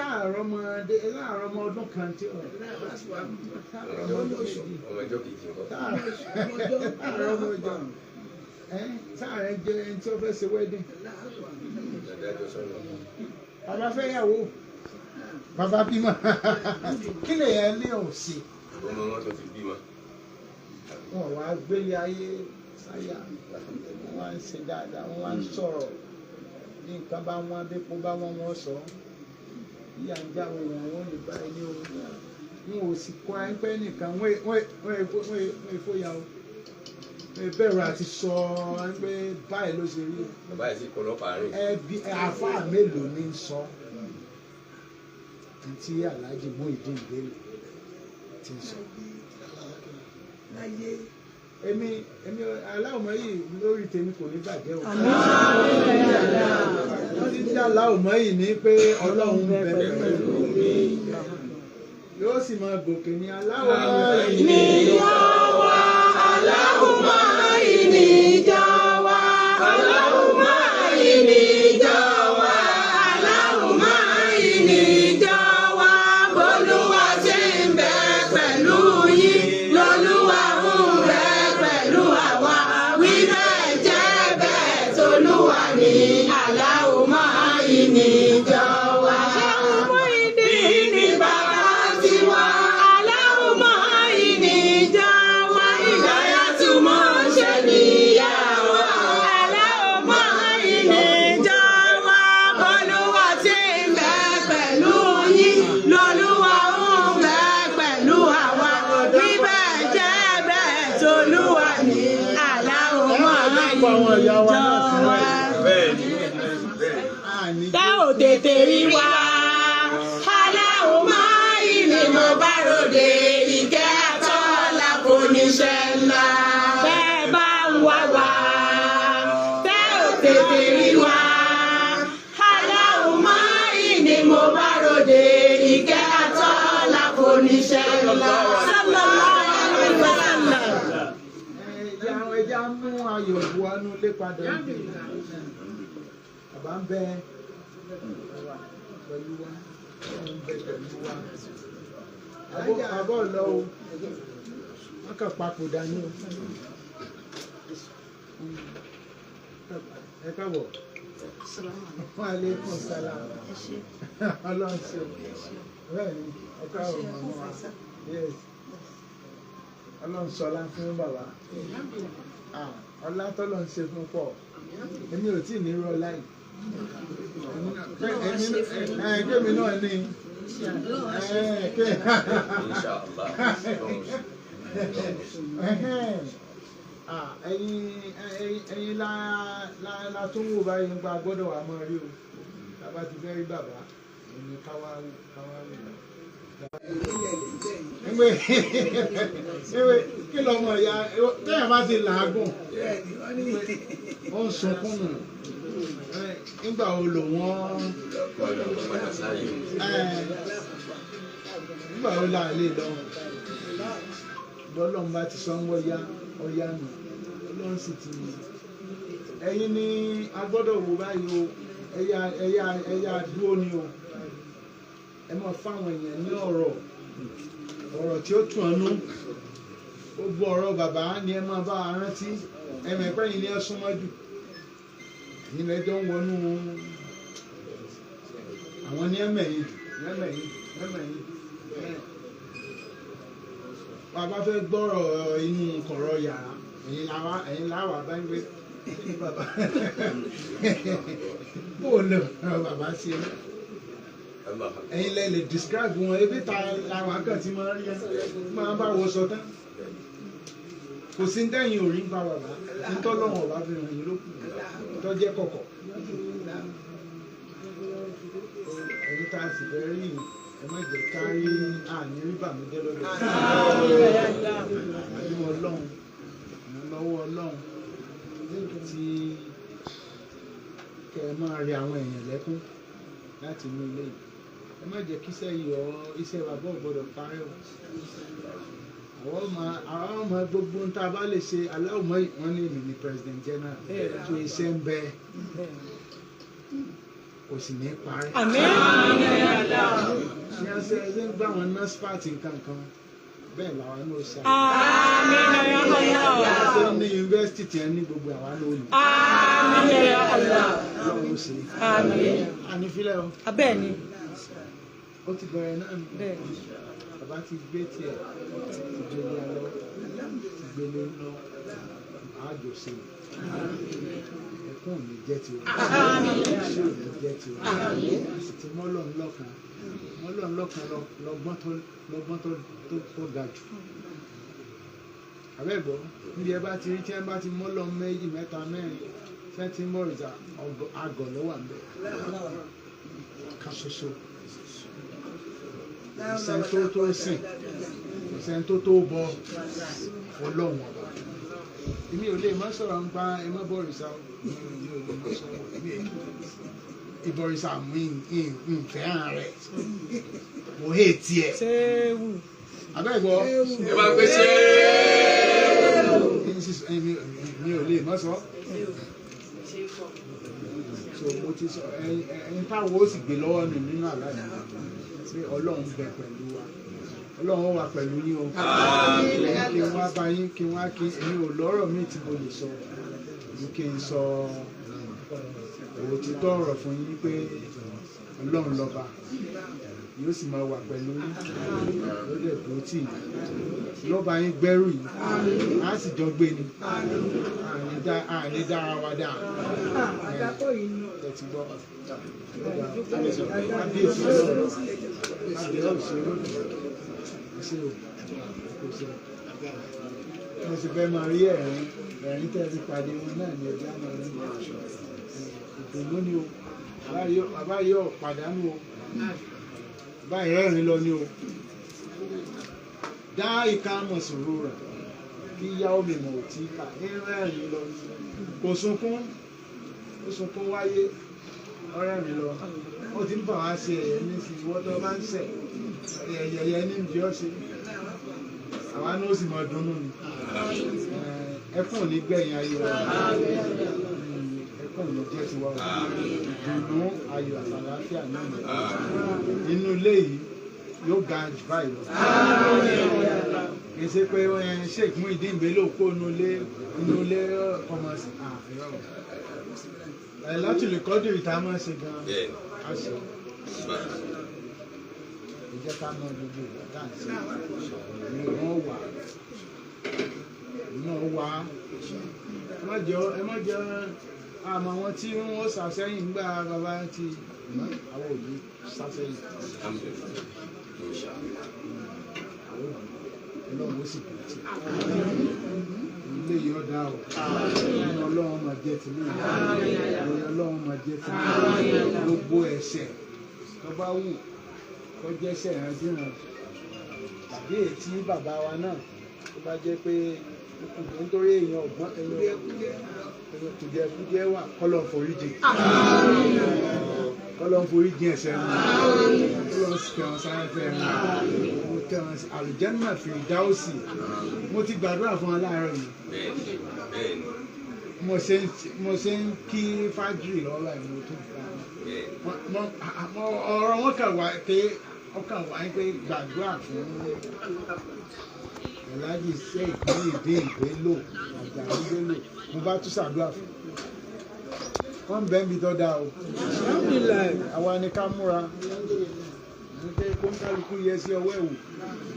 Sáàrọ̀ ọmọdé, láàárọ̀ ọmọ ọdún kan tí ọ̀, sáàrọ̀ ọmọ ọdún méjì, Ọmọ ẹjọ́ kejì nǹkan. Sáàrọ̀ ọmọ ọjọ́ ẹ, sáàrẹ̀ jẹ́ ẹni tí ó fẹ́ ṣe wedding. Adájọ́ sọ́nà. Bàbá fẹ́ yàwó, bàbá bímọ, kí lè yẹn lé òsì. Ọmọ wọn tó ti bímọ. Wọn wá gbélé ayé sáyà, wọn wá ń ṣe dáadáa, wọn wá ń sọ̀rọ̀. Bí nǹkan bá wọn, bí epo bá wọn, wọn sọ yíyà ń já àwọn èèyàn, wọn lè bá ẹni o. Wọn ò sì kọ ẹgbẹ́ nìkan, wọn èfóyà o, wọn bẹ̀rù àti sọ pé báyìí ló ṣe rí. Bàbá yìí sì kọ́ ọlọ́pàá rìn. Ẹbí àáfàá mélòó ní í sọ ntí Alhaji Muyideen Bello ti ń sọ? Èmi aláwọ̀mọ́ yìí lórí tèmi kò ní bàjẹ́ o. Wọ́n ti ń dá aláwọ̀mọ́ yìí ní pé Ọlọ́run ń bẹ pẹ̀lú mi, yóò sì máa gòkè ní aláwọ̀mọ́ yìí. Níjọ́ wa, Allahumma ìníjọ́ wa, Allahumma ìníjọ́ wa, Allahumma ìníjọ́ wa. Bólúwa ṣe ń bẹ pẹ̀lú yín, lolúwa ń bẹ pẹ̀lú àwa. Wí bẹ́ẹ̀ jẹ́ bẹ́ẹ̀ tolúwa ní Allahumma ìníjọ́ wa. Muyideen ní bàbá tiwa, Allahumma ìníjọ́ wa. Ìdáyà túmọ̀ ṣe níyà wa. Allahumma ìníjọ́ wa. Bólúwa tí ń bẹ pẹ̀lú yín, lolúwa ń bẹ pẹ̀lú àwa. Wí bẹ́ẹ̀ jẹ́ bẹ́ẹ̀ tolúwa ní Allahumma ìníjọ́ wa. Bẹ́ẹ̀ni, bẹ́ẹ̀ni. Àní Tẹ́ ò tètè rí wa. Aláwo máa ìní mo bá ròde, ìkẹ́ àtọ́lá kò níṣẹ́ ńlá. Bẹ́ẹ̀ bá ń wá wa, tẹ́ ò tètè rí wa. Aláwo máa ìní mo bá ròde, ìkẹ́ àtọ́lá kò níṣẹ́ ńlá. Sallallahu alaihi wasallam. Ẹja ẹja mú ayọ̀ bu anú lé padà. Bàbá ń bẹ pẹ̀lú wa, ń bẹ pẹ̀lú wa. Àbọ̀ lọ o, wọ́n kàn papòdà ní o. Ẹ káàbọ̀. Wa alaikum salam. Ọlọ́run ṣe o. Bẹ́ẹ̀ ni, ẹ káàbọ̀ màmá wa. Yes. Ọlọ́run sọlá fún bàbá. Ah, ọlá tọ́lọ̀ ń ṣe fún pọ̀. Èmi ò tí ì ní irú ọlá yìí. Kémi náà ní. Inshallah. Ah, ẹ̀yin la tún wò báyìí nípa gbọ́dọ̀ wà mọ́ rí o. Bàbá ti fẹ́ rí bàbá, èmi káwá káwá rí o. Ìwé kí lọmọ ìyá téèyàn bá ti làágùn, ó ń sunkún nù. Nígbà wo lò wọ́n Padà padà sáyé. Nígbà wo là lè lọ? Bọ́lọ́run bá ti sọ ń wọ́yá ọ̀yá nù, Ọlọ́run sì ti ẹ̀yin ni a gbọ́dọ̀ wò báyìí o. Ẹ̀yà ẹ̀yà ẹ̀yà dúró ni o. Ẹ máa fáwọn èèyàn ní ọ̀rọ̀, ọ̀rọ̀ tí ó tún ọ́nú. Gbogbo ọ̀rọ̀ bàbá ni ẹ máa bá a rántí. Ẹ mọ̀ pé ẹ̀yin ni ẹ súnmọ́ jù, ẹ̀yin lẹ́jọ́ ń wọnú àwọn ní ẹ̀mẹ̀yìn jù, ẹ̀mẹ̀yìn jù, ẹ̀mẹ̀yìn jù. Bàbá fẹ́ gbọ́rọ̀ inú kọ̀rọ̀ yàrá, ẹ̀yin làwa bá ń gbé bàbá bó lè bàbá ṣe. Ẹ̀yin lẹ lè describe wọn. Ebi ta làwọn kan ti máa ń rí ẹ máa bá wọ sọ tán. Kò sí dẹ́yìn òrí ń bá bàbá ntọ́lọ́wọ̀n ọba fi hàn yín ló kù tó jẹ́ kọ̀kọ̀. Ẹ̀yin tá a sì fẹ́ rí yìí, ẹ má jẹ́ ká rí àní rí bàmíjẹ́ lọ́dọ̀ àbí Ọlọ́run, ìrànlọ́wọ́ Ọlọ́run tí kẹ́ ẹ máa rí àwọn èèyàn lẹ́kún láti inú ilé yìí. Ẹ má jẹ́ kí iṣẹ́ yìí ọ iṣẹ́ bàbá ò gbọ́dọ̀ parẹ́ o. Àwọn ọmọ gbogbo ń tá a bá lè ṣe aláwọ̀ wọn ní èmi ní president general tó iṣẹ́ ń bẹ. Kò sì ní parẹ́. Àmín. Ní ẹsẹ̀ ẹsẹ̀ ń gbà wọn nọ́ọ̀sì nǹkan kan bẹ́ẹ̀ làwọn náà ṣe àwọn. Àmín ya Allah. Ṣé ní yunifásitì tiẹ̀ ní gbogbo àwa náà ní. Àmín ya Allah. Ọlọ́run ó ṣe. Àmín. Ànífílẹ̀ o. Bẹ́ẹ̀ ni. Ó ti bẹ̀rẹ̀ náà ni. Bẹ́ẹ̀ ni. Bàbá ti gbé tiẹ̀, ti gbélé alọ́, ti gbélé lọ, àjọṣe. Ẹkún ò ní jẹ́ tiwa. Ṣé ò ní jẹ́ tiwa? A sì ti mọ́lọ́run lọ́kan. Mọ́lọ́run lọ́kan lọ́gbọ́n tó ga jù. Àbẹ́gbọ́, níbi ẹ bá ti rí tí ẹ bá ti mọ́lọ́run méjì mẹ́ta mẹ́rin tí ẹ ti mọ́ ìjà àgọ̀ ló wà ńbẹ̀. Kan ṣoṣo. Kò sẹ́ni tó tó sìn, kò sẹ́ni tó tó bọ Ọlọ́run ọba. Èmi ò lè má sọ̀rọ̀ ń pa ẹ má bọ̀rìṣà o. Mi ò lè má sọ̀rọ̀ èmi ìbọ̀rìṣà mi ń fẹ́ràn rẹ̀. Mo hé tiẹ̀. Ṣéwù. Abẹ́gbọ́. Ẹ bá gbé ṣe. Mi ò lè má sọ. So mo ti sọ ẹni táwọn ó sì gbé lọ́wọ́ mi nínú àlá mi pé Ọlọ́run bẹ pẹ̀lú wa. Ọlọ́run wà pẹ̀lú yín o. Kí n wá bá yín kí n wá kí èmi ò lọ́rọ̀ míì tí mo lè sọ ju kí n sọ òtítọ́ ọ̀rọ̀ fún yín pé Ọlọ́run lọ́ba yóò sì máa wà pẹ̀lú yín, yóò dẹ̀ dúró tì yín, yóò bá yín gbẹ́rù yìí, á sì jọ gbé ni, àní dára wa dáa. Ẹ ti gbọ́. Kábíyèsí Ọlọ́run, kábíyèsí Ọlọ́run, ṣe o kò ṣe mo sì fẹ́ máa rí ẹ̀rín ẹ̀rín tẹ́ fi pàdé wọn náà ní ẹja máa rí ìdùnnú ni o. Bàbá yóò pàdánù o, báyìí rẹ́rìn lọ ni o. Dá ìka mọ̀ sòrò rẹ̀ kí yá omi mọ̀ ò tí kà ń rẹ́rìn lọ ni. Kò sunkún, ó sunkún wáyé, ọ̀rẹ́rìn lọ. Ó ti ń bà wá ṣe ẹ̀yẹ nísìnyí, wọ́n tó bá ń ṣẹ̀ ẹ̀yẹ ní ìdí ọ̀ṣẹ́. Àwa ní ó sì máa dunnú ni. Ẹkún ò ní gbẹ̀yìn ayé wa, ẹkún ò ní jẹ́ tiwa o. Ìdùnnú ayọ̀ àtàlàáfíà náà ní inú ilé yìí yóò ga jù báyìí lọ. Kì í ṣe pé Sheikh Muyideen Bello kó inú ilé ọmọ ẹ̀ láti lè kọ́ dìrì tá a máa ṣe gan-an. A ṣe ẹ jẹ́ ká mọ gbogbo ìgbà tá à ń ṣe ni wọ́n wà náà wà. Ẹ má jẹ́ àmọ́ àwọn tí wọ́n sàṣẹ́yìn gbà bàbá ti àwọn òbí sàṣẹ́yìn. Ọlọ́run ó sì bẹ̀rẹ̀ tí ilé yìí ọ̀dà o. Ọlọ́run máa jẹ́ tìlú yìí, Ọlọ́run máa jẹ́ tìlú yìí. Gbogbo ẹ̀ṣẹ̀ tó bá wù kó jẹ́ṣẹ̀ ìrandíran tàbí ètí bàbá wa náà tó bá jẹ́ pé nítorí èèyàn ọ̀gbọ́n èèyàn kùdìẹ̀kùdìẹ̀ wà, kọ́lọ̀ foríjì, kọ́lọ̀ foríjì ẹ̀ṣẹ̀ wọn, kọ́lọ̀ tẹ̀ wọn sáfẹ́ wọn, tẹ̀ wọn àlùjánnà fìdáùsì. Mo ti gbàdúrà fún wọn láàárọ̀ yìí. Mo ṣe ń kí fájìrì lọ́wọ́ báyìí, mo tún gbà ọ̀rọ̀ wọn kàn wá pé ọkàn wá pé gbàdúrà fún Alhaji Sheikh Muyideen Bello Àjàní Bello. Mo bá tún ṣàdúrà fún wọn bẹ́ẹ̀ mi tọ́ da o. Àwa ni ká múra ní pé kó ń kálukú yẹ sí ọwọ́ ẹ̀wò,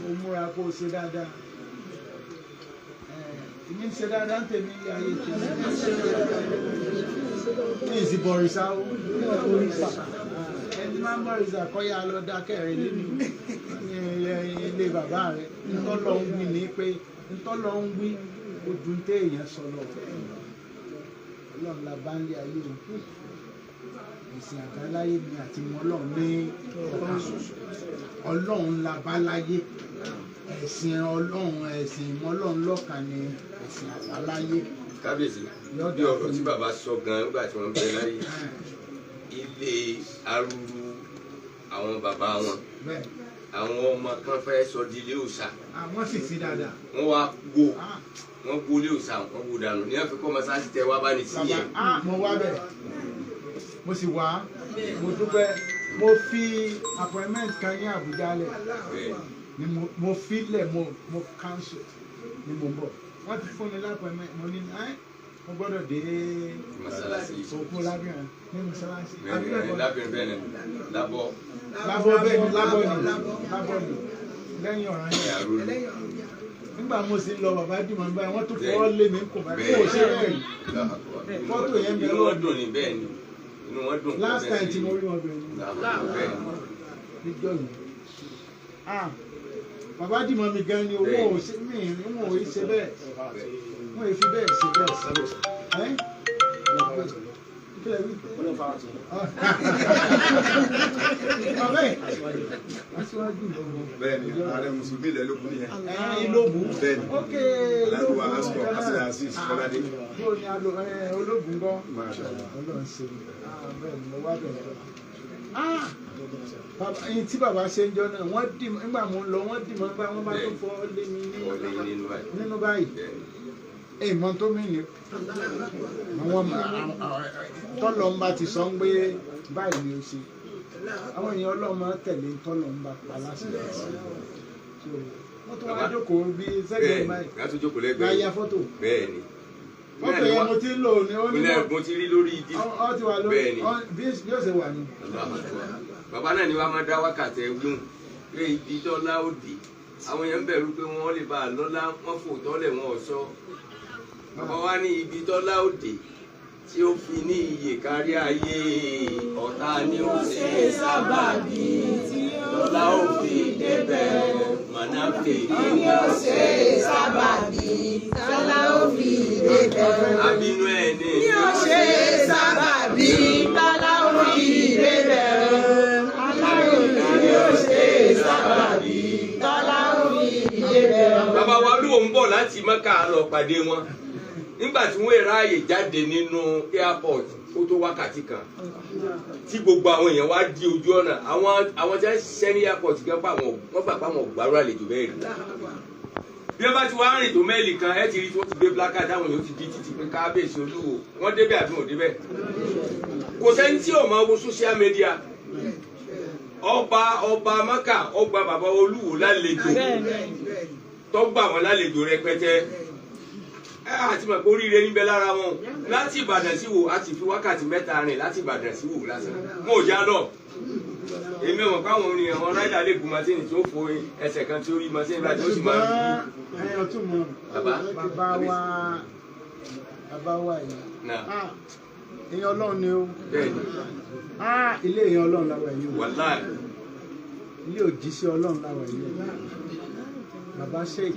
kó múra kó ṣe dáadáa. Èmi ń ṣe dáadáa ń tèmi ayé tèmi ní ìsìn bọ̀rìṣà o. Ẹni máa ń bọ̀rìṣà kọ́ yá lọ dákẹ́ rẹ nínú ilé bàbá rẹ. Ntọ́lọ́ ń wí ni pé ntọ́lọ́ ń wí ojú ń tẹ èèyàn sọ lọ. Ọlọ́run la bá ń lé ayé o. Ẹ̀sìn àbáláyé mi àti wọn Ọlọ́run ní ọ̀kan ṣoṣo. Ọlọ́run la bá láyé. Ẹ̀sìn Ọlọ́run, ẹ̀sìn ìmọ̀ Ọlọ́run lọ́kan ni ẹ̀sìn àbáláyé. Kábíyèsí, bí ọ̀rọ̀ tí bàbá sọ gan nígbà tí wọ́n bẹ láyé, ilé arúrú àwọn bàbá wọn, àwọn ọmọ kan fẹ́ sọ di ilé òòṣà. Àwọn sì sí dáadáa. Wọ́n wá gbó, wọ́n gbó ilé òòṣà, wọ́n gbó dànù ní àfikún mọ́sáàsì tẹ wá bá ní sí yẹn. Mo wá bẹ̀, mo sì wá. Mo dúpẹ́, mo fi appointment kan ní Àbújá lẹ̀ ni mo fi lẹ̀, mo cancel ni mo ń bọ̀. Wọ́n ti fún mi lápọ̀ẹ́mẹ́, mo ní ẹ́ mo gbọ́dọ̀ dé òkú lábìrin ní mọ́sálásí. Lábìrin bẹ́ẹ̀ ni lábọ́. Lábọ́ bẹ́ẹ̀ ni lábọ́ ni lábọ́ ni lẹ́yìn ọ̀ràn yẹn. Nígbà mo sì ń lọ bàbá dìmọ̀ nígbà wọ́n tún fọwọ́ lé mi kò bá kó o ṣe bẹ́ẹ̀ rí. Fọ́tò yẹn bẹ́ẹ̀ lọ́wọ́. Inú wọn dùn ní bẹ́ẹ̀ ni. Inú wọn dùn. Last time tí mo rí wọn bẹ̀rẹ̀ ni. Níjọ́ yìí. Bàbá dìmọ̀ mi gan ni owó ò ṣe mí wọn ò ṣe bẹ́ẹ̀. Wọ́n fi bẹ́ẹ̀ ṣe bẹ́ẹ̀ ẹ́ bẹ́ẹ̀ni ààrẹ mùsùlùmí ilẹ̀ ló kú nìyẹn. Ìlóbù bẹ́ẹ̀ni ok aláàbò asukọ Abdulaziz Fọládé. Bó ni ológun gbọ́ Ọlọ́run ṣe bẹ́ẹ̀ ni mo wá bẹ̀rẹ̀. Ẹyin tí bàbá ṣe ń jọ náà wọ́n dì nígbà mo ń lọ wọ́n dì mọ́ nígbà wọ́n bá tó fọ́ lé mi nínú báyìí. Èèmọ̀ tó mí ni àwọn tọ́lọ̀ ń bá ti sọ ń gbé báyìí ni ó ṣe àwọn èèyàn ọlọ́mọ tẹ̀lé tọ́lọ̀ ń bá pa lásìkò wọ́n tún wá jókòó bí sẹ́gbẹ̀ẹ́ báyìí láyà fọ́tò bẹ́ẹ̀ni fọ́tò yẹn mo ti ń lò ní ó ní mo ti rí lórí ìdí ọ ti wà lórí bí ó ṣe wà ní. Bàbá náà ni wàá máa dá wákàtí ẹgbùn pé ibi tọ́lá ó dé àwọn èèyàn bẹ̀rù pé wọ́n lè bá a lọ́lá wọ́n fò tọ́lẹ̀ wọn ò sọ. Bàbá wa ní ibi tọ́lá òde tí ó fi ní iyè kárí ayé ọ̀tá ni ó ṣe sábàbí tí tọ́lá ó fi débẹ̀ mọ̀nàfẹ́ ni ó ṣe sábàbí tọ́lá ó fi débẹ̀. Àbínú ẹ̀ ní ni ó ṣe sábàbí tọ́lá ó fi débẹ̀. Aláròyé ni ó ṣe sábàbí tọ́lá ó fi débẹ̀. Bàbá wa ló ń bọ̀ láti Mẹ́kà lọ pàdé wọn nígbà tí wọ́n ráàyè jáde nínú airport ó tó wákàtí kan tí gbogbo àwọn èèyàn wá di ojú ọ̀nà àwọn tí wọ́n ṣiṣẹ́ ní airport gan pa àwọn wọ́n gbà pa àwọn ògbárò àlejò bẹ́ẹ̀ rí bí wọ́n bá ti wá rìn tó mẹ́ẹ̀lì kan ẹ ti rí tí wọ́n ti gbé placard táwọn èèyàn ti di títì pé kábíyèsí olúwo wọ́n débẹ̀ àbí wọ́n débẹ̀ kò sẹ́ni tí ò máa wo social media ọba Mẹ́kà ọgbà bàbá olúwo lálejò tó gbà wọ́n lálejò rẹpẹtẹ àti mọ̀ pé oríire níbẹ̀ lára wọn láti Ìbàdàn sí Ìwó a ti fi wákàtí mẹ́ta rìn láti Ìbàdàn sí Ìwó lásán wọn ò já lọ èmi ò mọ̀ pé àwọn orin àwọn ráìdà lè gun masínì tó fo ẹsẹ̀ kan tí ó rí masínì báyìí tó sì máa ń rí. Ẹyọ tún mọ bàbá wa yìí èèyàn Ọlọ́run ni ó ilé èèyàn Ọlọ́run làwà yìí o ilé òjíṣẹ́ Ọlọ́run làwà yìí o bàbá Sheikh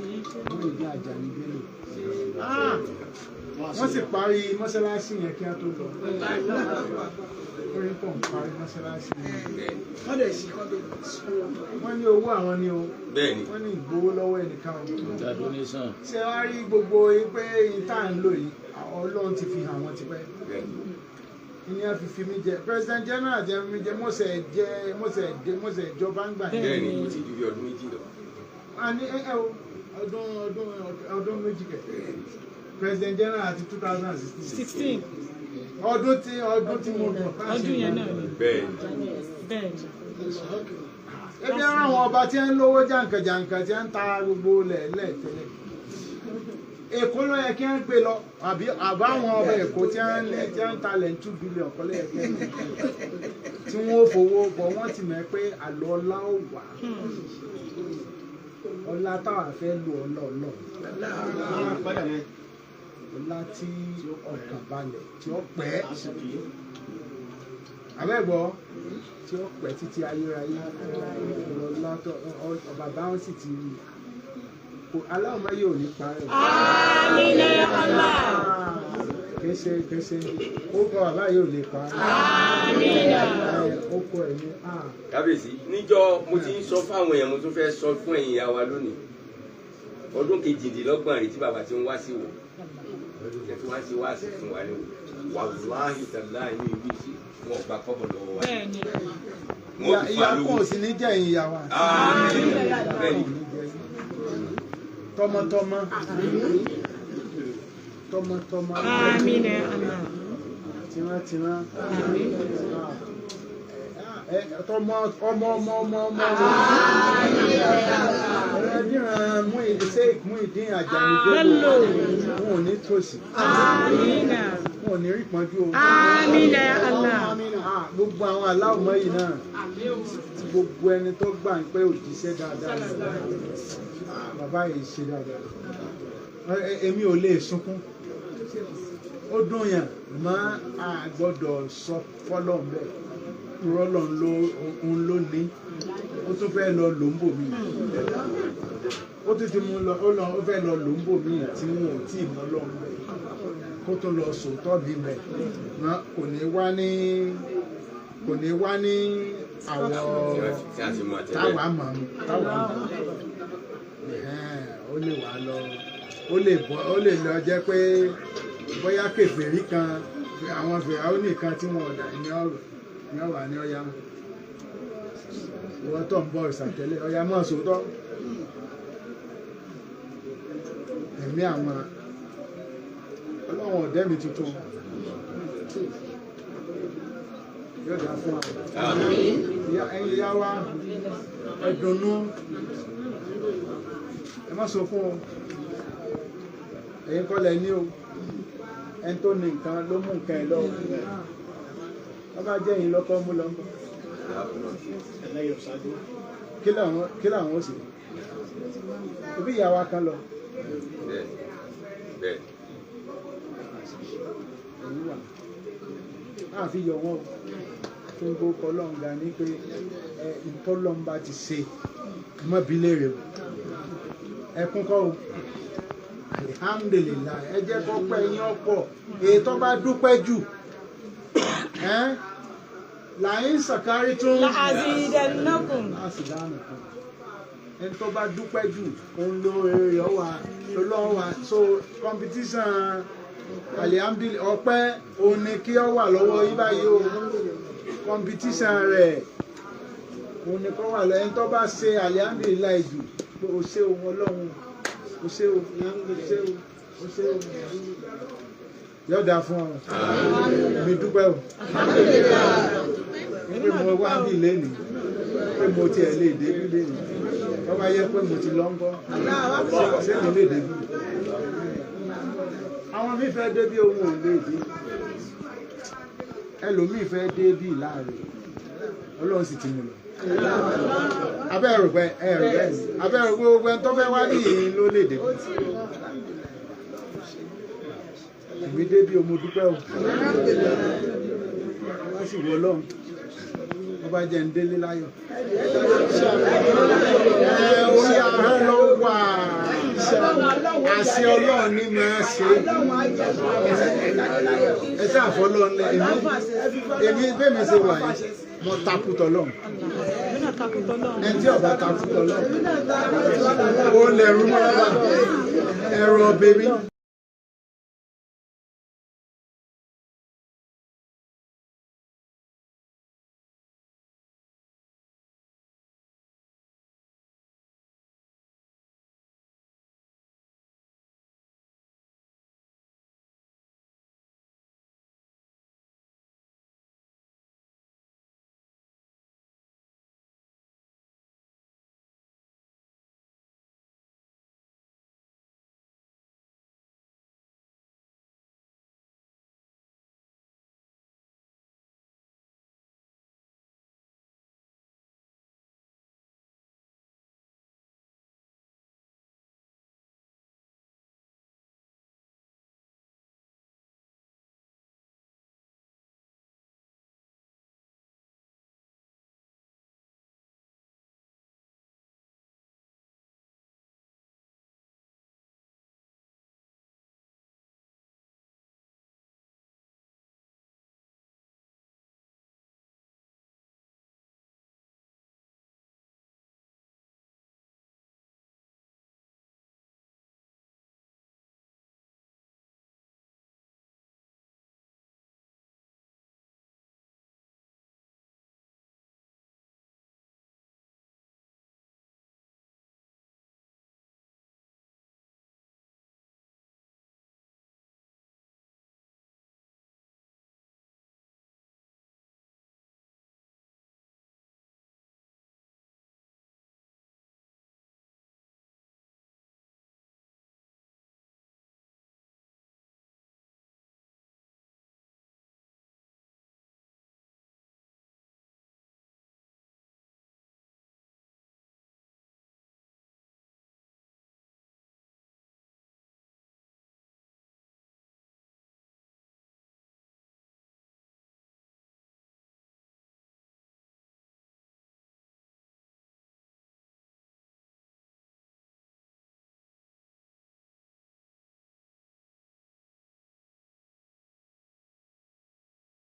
Muyideen Ajani Bello wọ́n sì parí mọ́sálásí yẹn kí á tó lọ. Orin pọ̀ ń parí mọ́sálásí yẹn. Wọ́n ní owó àwọn ni o. Wọ́n ní ìgbowó lọ́wọ́ ẹnìkan o. Ṣé wàá rí gbogbo pé ìta ń lò yìí Ọlọ́run ti fi hàn wọ́n tipẹ́. Ìní a fi mí jẹ President General jẹ mí jẹ mọ́sẹ̀ jẹ mọ́sẹ̀ dé mọ́sẹ̀ ìjọba ń gbà. Bẹ́ẹ̀ni, ó ti ju bí ọdún méjì lọ. A ní ẹ o ọdún méjì kẹ President General àti 2016 ọdún tí mo lọ ọdún yẹn náà ni bẹ́ẹ̀ bẹ́ẹ̀ ebi ara àwọn ọba tí ń lówó jàǹkàjàǹkà tí ń ta gbogbo lẹ̀lẹ̀ tẹ́lẹ̀ Èkó ló yẹ kí ń gbé lọ àbí àbáwọn ọba Èkó tí ń lé tí ń talẹ̀ 2 billion kọ́lé yẹ kí ń gbé tí wọ́n fowó bọ̀ wọ́n ti mọ̀ pé àlọ́ ọlá ò wà ọlá táwa fẹ́ lo ọlá ọlọ́ ọlá tí ọkàn balẹ̀ tí ó pẹ́ abẹ́gbọ́ tí ó pẹ́ títí ayérayé ọlá tó bàbá wọn sì ti aláwọ̀ mọ́ yóò ní parẹ́. Àmín ya Allah. Kése kése ó kọ bàbá yóò lè parẹ́. Àmín. Ó kọ ẹ̀ ní a. Kábíyèsí níjọ́ mo ti ń sọ fáwọn èèyàn mo tún fẹ́ sọ fún ẹ̀yin ìyá wa lónìí ọdún 28 rí tí bàbá ti ń wá sí wò ẹ tí wọ́n ti wá sí fún wa ní wò wàláhì tàláhì ní ibi tí wọn ò gba kọ́bọ̀ lọ́wọ́ wa. Ìyá kò sí ní jẹ́ ìyá wa. Bẹ́ẹ̀ni. Tọmọtọmọ tọmọtọmọ. Àmín ya Allah. Tìrantìran. Àmín. Tọmọ ọmọ ọmọ ọmọ ọmọ ẹdínrán Sheikh Muyideen Ajani Bello wọn ò ní tòṣì, Amina. wọn ò ní rí pọ́njú o. Amina ya Allah. Gbogbo àwọn aláwọ̀ yìí náà, tí gbogbo ẹni tó gbà ń pé òjíṣẹ́ dáadáa ni bàbá yìí ṣe dáadáa. Èmi ò lè sunkún, ó dùn yàn mọ́, a gbọ́dọ̀ sọ fọ́lọ́ bẹ́ẹ̀ rọ́lọ́ ń ló ní ó tún fẹ́ lọ lò ń bò mí, ó tún ti mú lọ, ó lọ, ó fẹ́ lọ lò ń bò mí tí wọn ò tí ì mọ́ lọ́n bẹ́ẹ̀, kó tó lọ sòótọ́ mi bẹ̀ mọ́, kò ní wá ní àwọ̀ Tí a ti mọ̀ tẹ́lẹ̀. Táwa mọ̀ táwa mọ̀ ẹ̀hẹ́n, ó lè wà lọ, ó lè bọ́, ó lè lọ jẹ́ pé bóyá kèfèrí kan, àwọn fìràwọ́nì kan tí wọn ọ̀dà ní ọ̀rọ̀ ní ọ̀wà ní ọ̀yá ìwọ́n tó ń bọ̀ ìsàtẹ́lẹ̀ ọ̀yá mọ̀ sòótọ́ ẹ̀mí àwọn ọlọ́run ọ̀dẹ́mi tuntun yóò dá fún wa. Ẹ̀yin ìyá wa, ẹ dunnú, ẹ má sọ fún o, ẹ̀yin kọ́ lẹ ní o, ẹni tó ní nǹkan ló mú nǹkan ẹ̀ lọ. Wọ́n bá jẹ́ ẹ̀yin lọ́kọ́ mú lọ ń bọ̀, kí làwọn ó sì ibi ìyá wa kan lọ. Bẹ́ẹ̀ bẹ́ẹ̀. Èyí wà á fi yọ wọn o tó ń gbó kọ lọ́nga ní pé ẹ ìtọ́lọ́mbà ti ṣe mọ́bílẹ̀ rẹ̀ o, ẹkún kọ́ o, alihamdulilayi. Ẹ jẹ́ kó pẹ́ yín ọ̀pọ̀ èyí tó bá dúpẹ́ jù ẹ́ làyín sàkárí tún La'azidannakum. láti dáhùn kan. Ẹni tó bá dúpẹ́ jù òun ló rere ọwà lọ́wọ́ wa. So competition alihamdulilayi ọpẹ́ òun ni kí ọ wà lọ́wọ́ yín báyìí o. Competition rẹ̀ òun ni kọ́ wà lọ. Ẹni tó bá ṣe alihamdulilayi jù pé o ṣé ohun ọlọ́run, o ṣé o, o ṣé o, o ṣé o, yóò dáa fún ọ. Mi dúpẹ́ o pé mo wá bí lẹ́nìí, pé mo tiẹ̀ lè dé bí lẹ́nìí. Tó bá yẹ pé mo ti lọ ń bọ́, ṣé mi lè dé bí? Àwọn mi fẹ́ dé bí, òun ò lè dé. Ẹlòmíì fẹ́ dé bí láàrin, ọlọ́run sì ti mú lọ. Abẹ́rù pé ẹ̀rù bẹ́ẹ̀ ni, abẹ́rù pé gbogbo ẹni tó fẹ́ wá bí yìí ló lè dé bí. Èmi dé bí o, mo dúpẹ́ o. Wọ́n sì wọ ọlọ́run, wọ́n bá jẹ́ ń délé láyọ̀. Ẹ orí ahọ́n ló wà, àṣẹ ọlọ́run ní máa ṣe. Ẹ sáà fọlọ́run lẹ. Èmi bẹ́ẹ̀ mi ṣe wà yìí, mo takùtọ̀ lọ́hùn. Èmi náà takùtọ̀ lọ́hùn. Ẹni tí ọba takùtọ̀ lọ́hùn, ó lẹ̀rú mọ́ ẹ̀rọ bèbí.